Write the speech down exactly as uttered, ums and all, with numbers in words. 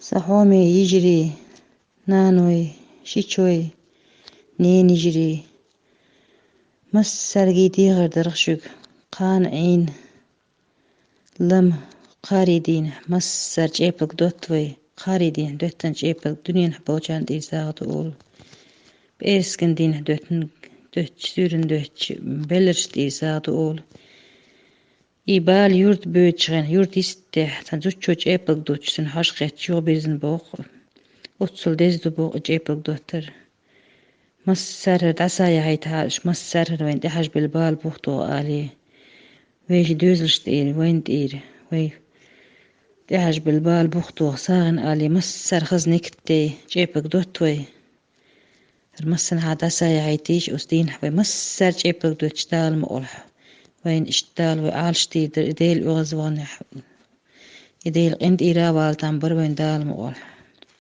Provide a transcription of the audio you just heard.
Сан хьоме йижарий, наной, шичой, ненайижарий, массаргий дехар даргӀа шуьга, кхана Ӏийна лама кхарий дийнахь массара чӀепалг дотт вай, кхарий дийнахь доьттина чӀепалг дуьненахь болчарна тӀера сагӀа ду олу. ПӀераскан дийнахь доьттина, доьттуш, суьйранна доьттуш белларшна тӀера сагӀа ду олу. И бала юрта боьдучу хенахь, юрта йистехь, цхьана зудчо чӀепалг доттуш, цуьнан хьожа кхетташ юхабирзина боху. Оццул деза ду боху и чӀепалг доттар. Массара а хӀара дӀасаяхьийта хьажа, массара а хӀара вайна тӀехьажбелла бала бухту олий. Вешан доьзалшна тӀера, вайна тӀера, вай тӀехьажбелла бала бухту сагӀина олий, массара а хаза никат дей, чӀепалг дотт вай. ХӀара массанхьа дӀасаяхьийтийша оцу дийнахь вай массара а чӀепалг доьттуш Дала мукъалахь. Вайна иштта Дала вай Ӏалашдийр дара и Делан оьгӀазваханехь. И Дела къинтӀера а вала там бара вайна Дала мукъалахь.